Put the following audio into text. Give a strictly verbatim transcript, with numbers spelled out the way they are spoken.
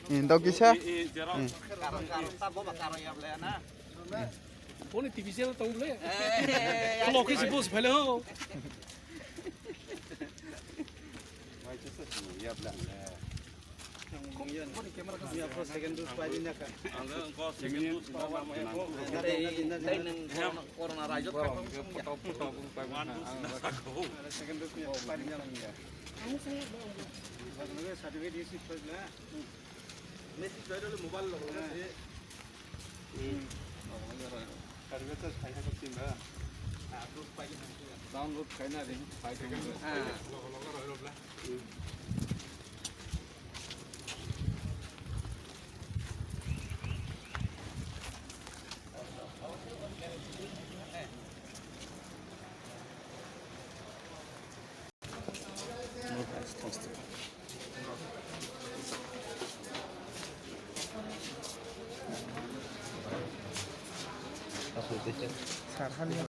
Indok kisa. Boni T V channel tong ble. Loki si bus phele ho. Boni camera ka second dose pai din ka. Ang ko second dose pa ma ya ko. Dai dai nang corona rajo ka. Photo photo pai ma. Second dose ni pai din ya. Certificate receipt pai la. Message pai dole mobile lo. Download khaina ring, pai tong.